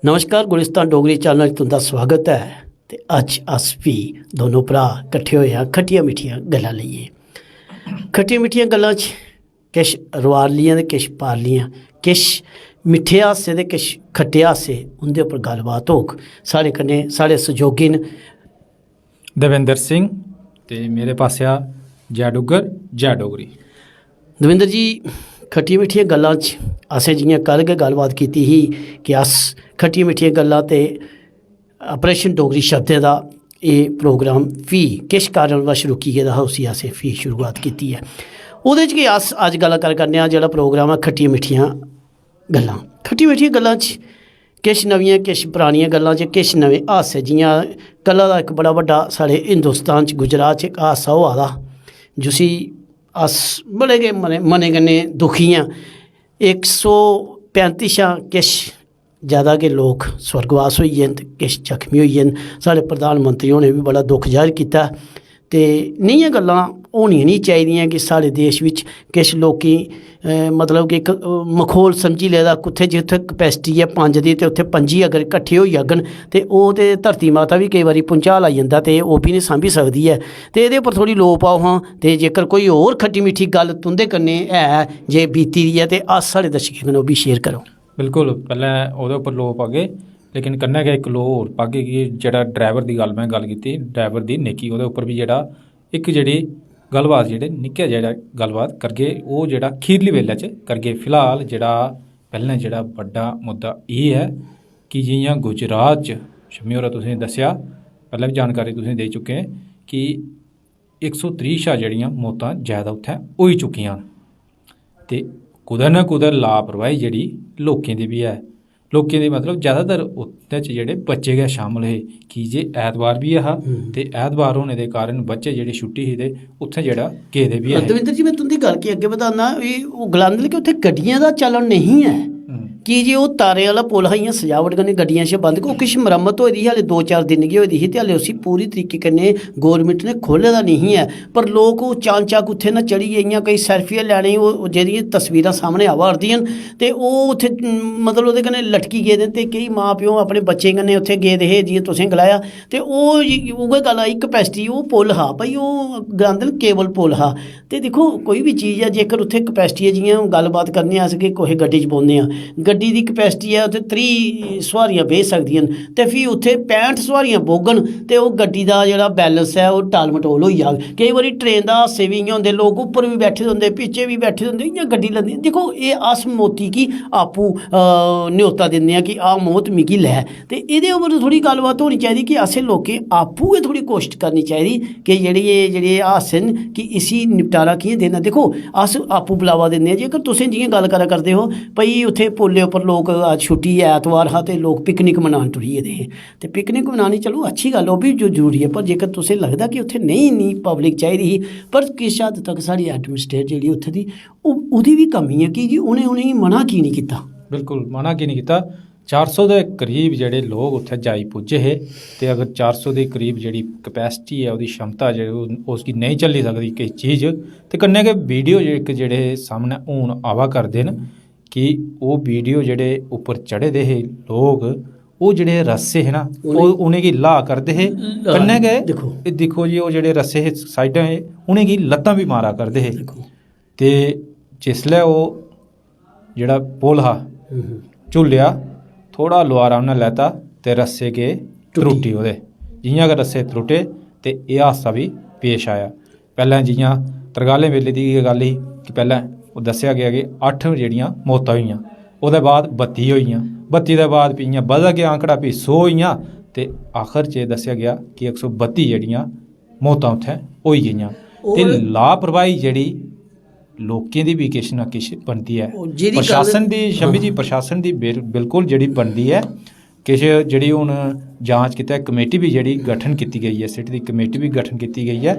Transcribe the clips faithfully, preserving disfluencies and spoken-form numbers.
नमस्कार, गुलिस्तान डोगरी चैनल च तुं'दा स्वागत ऐ। ते अज्ज अस फ्ही दोनों भ्राऽ कट्ठे होए आं खट्टियां मिट्ठियां गल्लां लेइयै। खट्टियां मिट्ठियां गल्लां च किश रोआरलियां ते किश पारलियां, किश मिट्ठे हासे ते किश खट्टे हासे, उं'दे उप्पर गल्लबात होग। साढ़े कन्नै साढ़े सैहयोगी न देवेंद्र सिंह। ते मेरे पासेआ जय डुग्गर, जय डोगरी। दविंदर जी, खट्टियां मिट्ठियां गल्लां च असें जि'यां कल गै गल्लबात कीती ही कि अस खट्टियां मिट्ठियां गल्लां ते ऑपरेशन डोगरी शब्दें दा एह् प्रोग्राम फ्ही किश कारणवश रुकी गेदा हा, उसी असें फ्ही शुरुआत कीती ऐ। ओह्दे च गै अस अज्ज गल्ल कर करने आं जेह्ड़ा प्रोग्राम ऐ खट्टियां मिट्ठियां गल्लां। खट्टियां मिट्ठियां गल्लां च किश नमियां किश परानियां गल्लां च किश नमें हास्य, जि'यां कला दा इक बड़ा बड्डा साढ़े हिंदुस्तान च गुजरात च इक हादसा होआ दा, जिसी अस बड़े गै मने मनै कन्नै दुखी आं। इक सौ पैंती शा किश जैदा गै लोक स्वर्गवास होई गे न ते किश जख्मी होई गे न। साढ़े प्रधानमंत्री होरें बी बड़ा दुख जाहिर कीता। ते नेहियां गल्लां होनियां निं चाहिदियां कि साढ़े देश बिच किश लोकें, अ, मतलब कि इक, अ, मखौल समझी लेदा, कुत्थै जित्थै कैपेसिटी ऐ पंज दी ते उत्थै पंजी अगर किट्ठे होई जाङन ते ओह् ते धरती माता बी केईं बारी भुंचाल आई जंदा ते ओह् बी निं सांभी सकदी ऐ। ते एह्दे उप्पर थोह्ड़ी लोऽ पाओ हां। ते जेकर कोई होर खट्टी मिट्ठी गल्ल तुं'दे कन्नै ऐ जे बीती दी ऐ ते अस साढ़े दर्शकें कन्नै ओह् बी शेयर करो। बिल्कुल, पैह्लें ओह्दे उप्पर लोऽ पागे, लेकिन कन्नै गै इक लोऽ होर पागे कि जेह्ड़ा ड्राइवर दी गल्ल में गल्ल कीती, ड्राइवर दी नेकी, ओह्दे उप्पर बी जेह्ड़ा इक जेह्ड़ी गल्लबात, जेह्ड़े निक्के जेह्ड़ा गल्लबात करगे, ओह् जेह्ड़ा खीरली बेल्लै च करगे। फिलहाल जेह्ड़ा पैह्लें जेह्ड़ा बड्डा मुद्दा एह् ऐ कि जि'यां गुजरात च, शम्मी होरें तुसेंगी दस्सेआ, पैह्लें बी जानकारी तुसेंगी देई चुके आं कि इक सौ त्रीह् शा जेह्ड़ियां मौतां जैदा उत्थै होई चुकियां न। ते कुतै ना कुतै लापरवाही जेह्ड़ी लोकें दी बी ऐ। लोकें दी, मतलब, जैदातर उत्थै च जेह्ड़े बच्चे गै शामल हे, की जे ऐतवार बी ऐ हा। ते ऐतवार होने दे कारण बच्चे जेह्ड़े छुट्टी ही ते उत्थै जेह्ड़ा गेदे बी ऐ हे। दविंदर जी, में तुं'दी गल्ल गी अग्गें बधाना, एह् ओह् गलांदे न कि उत्थै गड्डियें दा चलन नेईं ऐ। की जे ओह् तारें आह्ला पुल हा, इ'यां सजावट कन्नै गड्डियां शा बंद, ओह् किश मरम्मत होई दी ही, हाले दो चार दिन गै होई दी ही ते हाले उसी पूरी तरीके कन्नै गौरमैंट ने खोह्ले दा नेईं ऐ। पर लोक ओह् चानचक्क उत्थै ना चढ़ियै इ'यां कोई सैल्फियां लैने गी, ओह् जेह्दियां तस्वीरां सामनै आवा 'रदियां न ते ओह् उत्थै, मतलब, ओह्दे कन्नै लटकी गेदे न। ते केईं मां प्यो अपने बच्चें कन्नै उत्थै गेदे हे, जि'यां तुसें गलाया, ते ओह् उ'ऐ गल्ल आई, कैपेसिटी ओह् पुल हा भाई, ओह् गलांदे न केबल पुल हा। ते दिक्खो, कोई बी चीज ऐ, जेकर उत्थै कैपेसिटी ऐ, जि'यां गल्लबात करने आं अस कि कुसै गड्डी च बौंह्दे आं, गड्डी दी कैपेसिटी ऐ उत्थै त्रीह् सुआरियां बेही सकदियां न, ते फ्ही उत्थै पैंह्ठ सुआरियां बौह्ङन ते ओह् गड्डी दा जेह्ड़ा बैलेंस ऐ ओह् टालमटोल होई जाग। केईं बारी ट्रेन दा हादसे बी इ'यां होंदे, लोक उप्पर बी बैठे दे होंदे, पिच्छे बी बैठे दे होंदे, इ'यां गड्डी लद्दी। दिक्खो, एह् अस मौती गी आपूं, अ, न्योता दिन्ने आं कि आ मौत मिगी लै। ते एह्दे उप्पर थोह्ड़ी गल्लबात होनी चाहिदी कि असें लोकें आपूं गै थोह्ड़ी कोशश करनी चाहिदी कि जेह्ड़ी एह्, जेह्ड़े एह् हादसे न कि इसी निपटारा कि'यां देना। दिक्खो, अस आपूं बलावा दिन्ने आं। जेकर तुसें जि'यां गल्ल करा करदे ओ भाई, उत्थै पुलै उप्पर लोक, अज्ज छुट्टी ऐ, ऐतवार हा, ते लोक पिकनिक मनान टुरी गेदे हे, ते पिकनिक मनानी, चलो, अच्छी गल्ल, ओह् बी जो जरूरी ऐ, पर जेकर तुसें लगदा कि उत्थै नेईं इन्नी पब्लिक चाहिदी ही, पर किश हद्द तक साढ़ी एडमिनिस्ट्रेटर जेह्ड़ी उत्थै दी, ओह्, ओह्दी बी कमी ऐ, की जे उ'नें उ'नेंगी मना की निं कीता? बिल्कुल, मना की निं कीता? चार सौ दे करीब जेह्ड़े लोक उत्थै जाई पुज्जे हे, ते अगर चार सौ दे करीब जेह्ड़ी कैपेसिटी ऐ, ओह्दी क्षमता जेह्ड़ी, ओह्, उसगी नेईं झल्ली सकदी किश चीज, ते कन्नै गै वीडियो जे इक जेह्ड़े सामनै हून आवा करदे न कि ओह् वीडियो जेह्ड़े उप्पर चढ़े दे हे लोक, ओह् जेह्ड़े रस्से हे ना, ओह् उ'नेंगी ल्हा करदे हे। कन्नै गै दिक्खो। एह् दिक्खो जी, ओह् जेह्ड़े रस्से हे साइडां हे, उ'नेंगी लत्तां बी मारा करदे हे। ते जिसलै ओह् जेह्ड़ा पुल हा, झुल्लेआ, थोह्ड़ा लुहारा उ'न्नै लैता ते रस्से गे त्रुट्टी ओह्दे। जि'यां गै रस्से त्रुट्टे ते एह् हादसा बी पेश आया। पैह्लें जि'यां तरकालें बेल्ले दी गै गल्ल ही कि पैह्लें ओह् दस्सेआ गेआ कि अट्ठ जेह्ड़ियां मौतां होइयां, ओह्दे बाद बत्ती होइयां, बत्ती दे बाद फ्ही इ'यां बधदा गेआ आंकड़ा, फ्ही सौ होइयां ते आखर च एह् दस्सेआ गेआ कि इक सौ बत्ती जेह्ड़ियां मौतां उत्थै होई गेइयां। ते लापरवाही जेह्ड़ी लोकें दी बी किश ना किश बनदी ऐ। प्रशासन दी, शम्मी जी, प्रशासन दी बिल्कुल जेह्ड़ी बनदी ऐ, किश जेह्ड़ी हून जांच कीती कमेटी बी जेह्ड़ी गठन कीती गेई ऐ, सिटी दी कमेटी बी गठन कीती गेई ऐ।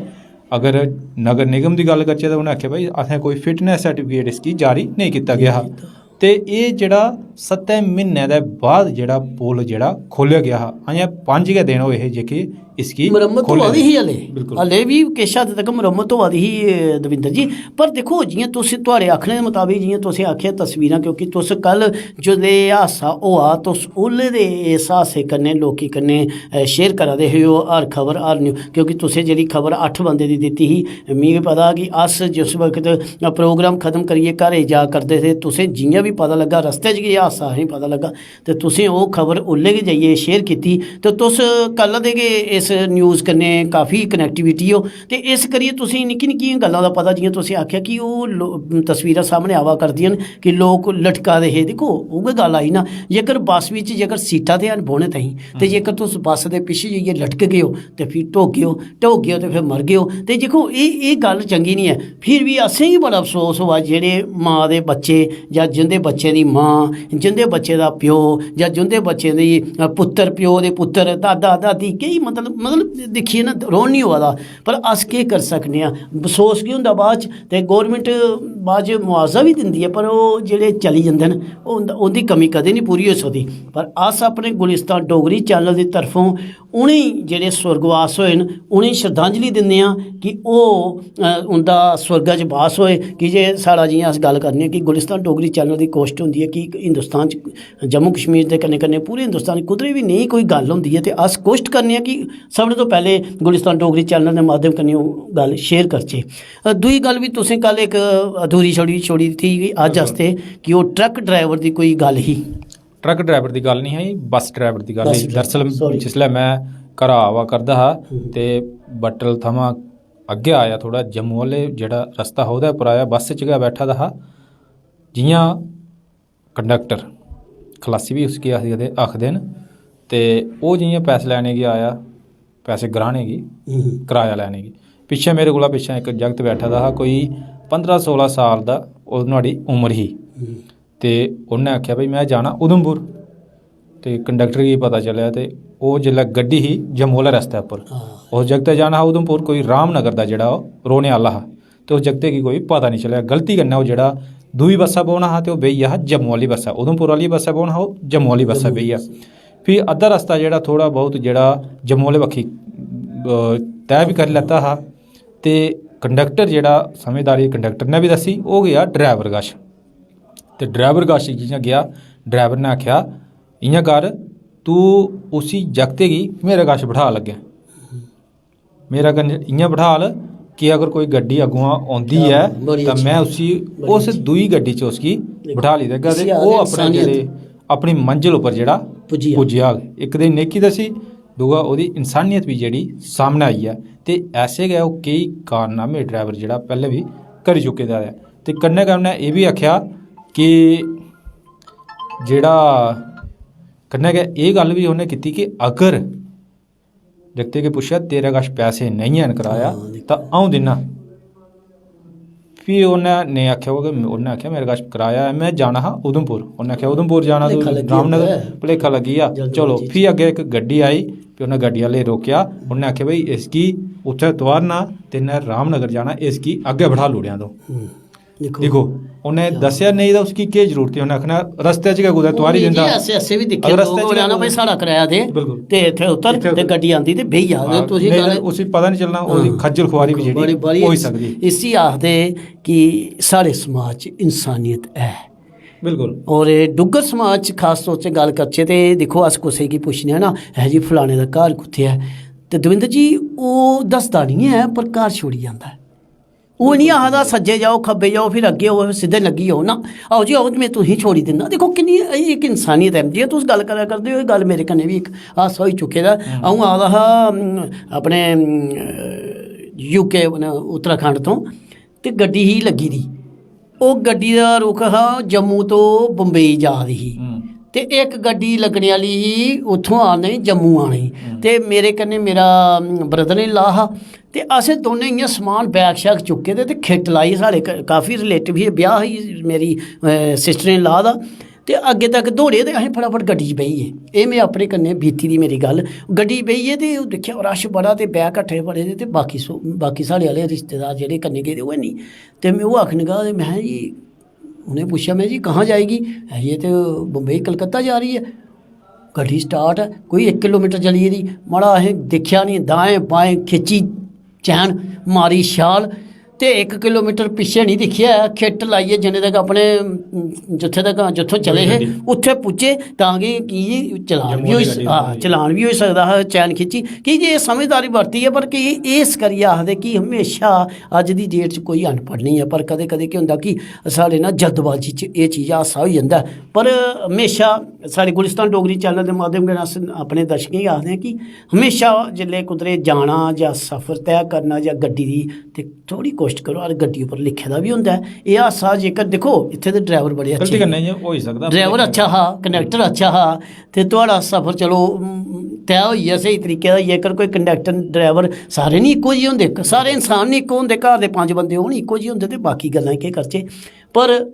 अगर नगर निगम दी गल्ल करचै ते उ'नें आखेआ, भाई, असें कोई फिटनेस सर्टिफिकेट इसगी जारी नेईं कीता गेआ हा। ते एह् जेह्ड़ा सत्तें म्हीनें दे बाद जेह्ड़ा पुल जेह्ड़ा खोह्लेआ गेआ हा, अजें पंज गै दिन होए हे जेह्के इसगी मरम्मत होआ दी ही हले। बिल्कुल। हले बी किश हद तक मरम्मत होआ दी ही, दविंदर जी। पर दिक्खो, जि'यां तुस, थुआढ़े आखने दे मताबक, जि'यां तुसें आखेआ, तस्वीरां, क्योंकि तुस कल जिसलै एह् हादसा होआ, तुस उसलै दे इस हादसे कन्नै, लोकें कन्नै, अ, शेयर करा दे हे, ओह् हर खबर, हर न्यू-, क्योंकि तुसें जेह्ड़ी खबर अट्ठ बंदे दी दित्ती ही, मिगी पता कि अस जिस वक्त प्रोग्राम खत्म करियै घरै जा करदे थे, तुसें जि'यां बी पता लग्गा, रस्ते च गै एह् हादसा असेंगी पता लग्गा, ते तुसें ओह् खबर उसलै गै जाइयै शेयर कीती, ते तुस कल दे गै इस न्यूज़ कन्नै काफी कनैक्टिविटी ओ, ते इस करियै तुसें निक्की निक्कियां गल्लां दा पता, जि'यां तुसें आखेआ कि ओह् लो-, तस्वीरां सामनै आवा करदियां न कि लोक लटका दे हे। दिक्खो, उ'ऐ गल्ल आई ना, जेकर बस बिच जेकर सीटां ते हैन बौह्ने ताहीं, ते जेकर तुस बस दे पिच्छे जाइयै लटकगे ओ, ते फ्ही ढोगे ओ, ढोगे ओ ते फिर मरगे ओ। ते दिक्खो, एह्, एह् गल्ल चंगी निं ऐ। फिर बी असेंगी बड़ा अफसोस होआ, जेह्ड़े मां दे बच्चे जां जिं'दे बच्चें दी मां, जिं'दे बच्चें दा प्यो, जां जिं'दे बच्चें दी, अ, पुत्तर, प्यो दे पुत्तर, दादा, दादी, केई मतलब, मतलब दिक्खियै ना रोन निं होआ दा। पर अस केह् करी सकने आं? बसोस बी होंदा बाद च, ते गौरमैंट बाद च मुआवजा बी दिंदी ऐ, पर ओह् जेह्ड़े चली जंदे न, ओह् उं'दा, उं'दी कमी कदें निं पूरी होई सकदी। पर अस अपने गुलिस्तान डोगरी चैनल दी तरफों उ'नें जेह्ड़े सुर्गवास होए न, उ'नें श्रद्धांजलि दिन्ने आं कि ओह्, अ, उं'दा स्वर्गा च बास होए। की जे साढ़ा, जि'यां अस गल्ल करने आं कि गुलिस्तान डोगरी चैनल दी कोशट होंदी ऐ कि हिंदुस्तान च, जम्मू कश्मीर दे कन्नै कन्नै पूरे हिंदुस्तान च कुतरे बी नेही कोई गल्ल होंदी ऐ, ते अस कोशट करने आं कि सभनें तो पैह्ले गुलिस्तान डोगरी चैनल दे माध्यम कन्नै ओह् गल्ल शेयर करचै। अ, दूई गल्ल बी तुसें कल इक अधूरी छोड़ी, छोड़ी थी अज्ज आस्तै, कि ओह् ट्रक ड्राइवर दी कोई गल्ल ही। ट्रक ड्राइवर दी गल्ल निं ही, बस ड्राइवर दी गल्ल बस ही। ड्राइवर, दरअसल sorry। जिसलै में घरा आवा करदा हा, हम्म। ते बट्टल थमां अग्गें आया थोह्ड़ा, जम्मू आह्ले जेह्ड़ा रस्ता हा, ओह्दे उप्पर आया, बस च गै बैठा दा हा। जि'यां कंडक्टर, खलासी बी उसगी आखदे, आखदे न, ते ओह् जि'यां पैसे लैने गी आया, पैसे ग्राह्ने गी, हम्म। कराया लैने गी, पिच्छें मेरे कोला पिच्छें इक जागत बैठा दा हा, कोई पंदरां सोलां साल दा ओह्, नुहाड़ी उम्र ही। हम्म। ते उन्नै आखेआ, "भाई, में जाना उधमपुर।" ते कंडक्टर गी पता चलेआ, ते ओह् जिसलै गड्डी ही जम्मू आह्ले रस्ते उप्पर, हां। उस जागतै जाना हा उधमपुर, कोई रामनगर दा जेह्ड़ा ओह् रौह्ने आह्ला हा, ते उस जागतै गी कोई पता निं चलेआ। गलती कन्नै ओह् जेह्ड़ा दूई बस्सा बौह्ना हा, ते ओह् बेही गेआ हा जम्मू आह्ली बस्सा, उधमपुर आह्ली बस्सा बौह्ना हा, ओह् जम्मू आह्ली बस्सा जम्मू बेही गेआ। फ्ही अद्धा रस्ता जेह्ड़ा थोह्ड़ा बहुत जेह्ड़ा जम्मू आह्ले बक्खी, अ, तैऽ बी करी लैता हा, ते कंडक्टर जेह्ड़ा, समझदारी कंडक्टर ने बी दस्सी, ओह् गेआ ड्राइवर कश। ते ड्राइवर कश जि'यां गेआ, ड्राइवर ने आखेआ, "इ'यां कर, तू उसी जागतै गी मेरे कश बठाल अग्गें, मेरे कन्नै इ'यां बठाल कि अगर कोई गड्डी अग्गुआं औंदी क्या ऐ, बात, बड़ी तां अच्छी, में उसी बड़ी उस अच्छी। दूई गड्डी च उसगी बिठाली देगा ते इसी आखदे ओह् अपने इंसानियत। जेह्ड़े, अपनी मंजल उप्पर जेह्ड़ा पुज्जी जाग। पुज्जी जाग।" इक ते नेकी दस्सी, दूआ ओह्दी इंसानियत बी जेह्ड़ी सामनै आई ऐ। ते ऐसे गै ओह् केई कारनामे ड्राइवर जेह्ड़ा पैह्लें बी करी चुके दा ऐ। ते कन्नै गै उ'न्नै एह् बी आखेआ कि जेह्ड़ा, कन्नै गै एह् गल्ल बी उ'न्नै कीती कि अगर जागतै गी पुच्छेआ, "तेरे कश पैसे नेईं हैन कराया, हां, दिक्खो। तां अ'ऊं दिन्ना।" फ्ही उ'न्नै नेईं आखेआ होग, उ'न्नै आखेआ, "मेरे कश कराया ऐ, में जाना हा उधमपुर।" उ'न्नै आखेआ, "उधमपुर जाना तू भलेखा लग्गी रामनगर?" गेआ। भलेखा लग्गी गेआ। जल्दी चलो, जल्दी। फ्ही अग्गें इक गड्डी आई, फ्ही उ'न्नै गड्डी आह्ले गी रोकेआ। उ'न्नै आखेआ, "भाई, इसगी उत्थै तुआरना ते इ'न्नै रामनगर जाना, इसगी अग्गें बठाली ओड़ेआं तूं।" हम्म। दिक्खो। दिक्खो, उ'न्नै क्या दस्सेआ बात। नेईं तां उसगी केह् जरूरत ही? उ'न्नै आखना, "रस्ते च गै कुतै तुआरी ओह् दिंदा।" जी, ऐसे, ऐसे बी दिक्खे अगर रस्ते लोक, च गै उ'नें आखना, "भाई, कुतै साढ़ा कराया दे, बिल्कुल। ते इत्थै उतर इत्थै ते उतर। गड्डी आंदी ते बेही जा।" हां, तुसें नेईं गल्ल तां उसी पता निं चलना, ओह्दी हां। खज्जल खुआरी बी जेह्ड़ी बड़ी, बड़ी होई सकदी। इसी आखदे कि साढ़े समाज च इंसानियत ऐ। बिल्कुल। और एह् डुग्गर समाज च खास तौर च गल्ल करचै ते दिक्खो, अस कुसै गी पुच्छने आं ना, "है जी, फलाने दा घर कुत्थै ऐ?" ते दविंदर जी, ओह् दसदा निं ऐ, पर घर छोड़ी जंदा ऐ। ओह् निं आखदा, "सज्जे जाओ, खब्बे जाओ, फिर अग्गें आओ, फिर सिद्धे लग्गी जाओ।" ना, "आओ जी, आओ, में तुसेंगी छोड़ी दिन्ना।" दिक्खो, किन्नी इक इंसानियत ऐ। जि'यां तुस गल्ल करा करदे ओ, एह् गल्ल मेरे कन्नै बी इक हादसा होई चुके दा। हम्म। अ'ऊं आ दा हा, अम, अपने, अम, यू के, उत्तराखंड तों, ते गड्डी ही लग्गी दी। ओह् गड्डी दा रुख हा जम्मू तो बम्बई जा दी ही। हम्म। ते इक गड्डी लग्गने आह्ली ही उत्थुआं आने, जम्मू आने। हम्म। ते मेरे कन्नै मेरा, अम, brother in law हा। ते असें दौनें इ'यां समान, बैग शैग चुक्के दे ते खिट्ट लाई। साढ़े क-, काफी relative ही, ब्याह् ही मेरी, अ, sister in law दा। ते अग्गें तक दौड़े ते असें फटाफट गड्डी च बेही गे। एह् में अपने कन्नै बीती दी मेरी गल्ल। गड्डी च बेही गे ते ओह् दिक्खेआ, रश बड़ा ते बैग कट्ठे बड़े दे, ते बाकी सो-, बाकी साढ़े आह्ले रिश्तेदार जेह्ड़े कन्नै गेदे, ओह् हैनी। ते में ओह् आखन लगा, ते में जी, उ'नें पुच्छेआ, में जी, "कहाँ जाएगी?" "ये तो बम्बई, कलकत्ता जा रही है।" गड्डी स्टार्ट ऐ, कोई इक किलोमीटर चली गेदी, मड़ा असें दिक्खेआ निं, दाएं बाएं खिच्ची चैन, मारी छाल, ते इक किलोमीटर पिच्छे निं दिक्खेआ ऐ, खिट्ट लाइयै जिन्ने तक अपने, उम, जित्थै तक, जित्थों चले हे, गड्डी। उत्थै पुज्जे, तां कि, की जे चलान बी होई स-, हां, चलान बी होई सकदा हा, चैन खिच्ची, की जे एह् समझदारी बरती ऐ, पर की इस करियै आखदे कि म्हेशा, अज्ज दी डेट च कोई अनपढ़ निं ऐ, पर कदें-कदें केह् होंदा कि साढ़े ना जल्दबाजी च एह् चीज हादसा होई जंदा ऐ। पर म्हेशा साढ़े गुलिस्तान डोगरी चैनल दे माध्यम कन्नै अस अपने दर्शकें गी आखदे आं कि म्हेशा जिसलै कुदरै जाना जां सफर तय करना जां गड्डी दी, ते थोह्ड़ी कोशट करो, हर गड्डी उप्पर लिखे दा बी होंदा ऐ। एह् हादसा जेकर दिक्खो, इत्थै ते ड्राइवर बड़े गलती अच्छे कन्नै हे। इ'यां होई सकदा, ड्राइवर पर अच्छा हा, कंडक्टर अच्छा हा, ते थुआढ़ा सफर चलो, उम, तय होई गेआ स्हेई तरीके दा। जेकर कोई कंडक्टर ड्राइवर सारे निं इक्को जेह् होंदे, सारे इंसान निं इक्को होंदे, घर दे पंज बंदे होन इक्को जेह् होंदे, ते बाकी गल्लां केह् करचै। पर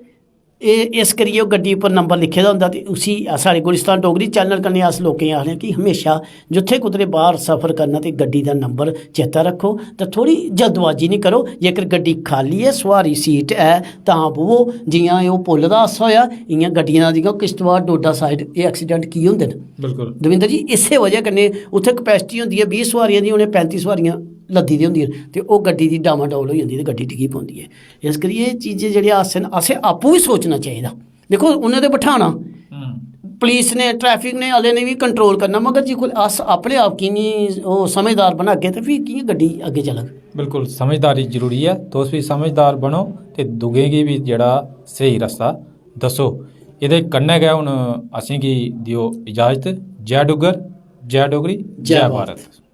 एह् इस करियै ओह् गड्डी उप्पर नंबर लिखे दा होंदा, ते उसी साढ़े गुलिस्तान डोगरी चैनल कन्नै अस लोकें गी आखने आं कि म्हेशा जित्थै कुतरे बाह्र सफर करना ते गड्डी दा नंबर चेता रक्खो, ते थोह्ड़ी जल्दबाजी निं करो। जेकर गड्डी खाल्ली ऐ, सुआरी सीट ऐ, तां बवो। जि'यां एह् ओह् पुल दा हादसा होआ, इ'यां गड्डियां दा, जि'यां किश्तवाड़ डोडा साइड एह् एक्सीडेंट की होंदे न? बिल्कुल। दविंदर जी, इस्सै वजह कन्नै उत्थै कैपेसिटी होंदी ऐ बीह् सुआरियां दी, उ'नें पैंती सुआरियां लद्दी दियां होंदियां न, ते ओह् गड्डी दी डामाडोल होई जंदी ते गड्डी डिग्गी पौंदी ऐ। इस करियै एह् चीजें जेह्ड़े हादसे न, असें आपूं बी सोचना चाहिदा। दिक्खो, उ'नें ते बठाना, हम्म। पुलिस ने, ट्रैफिक ने, आह्ले ने बी कंट्रोल करना, मगर जे कोई अस अपने आप गी निं ओह् समझदार बनागे, ते फ्ही कि'यां गड्डी अग्गें चलग? बिल्कुल, समझदारी जरूरी ऐ। तुस बी समझदार बनो ते दुएं गी बी जेह्ड़ा स्हेई रस्ता दस्सो। एह्दे कन्नै गै हून असेंगी देओ इजाजत। जय डुग्गर, जय डोगरी, जय जय भारत। भारत।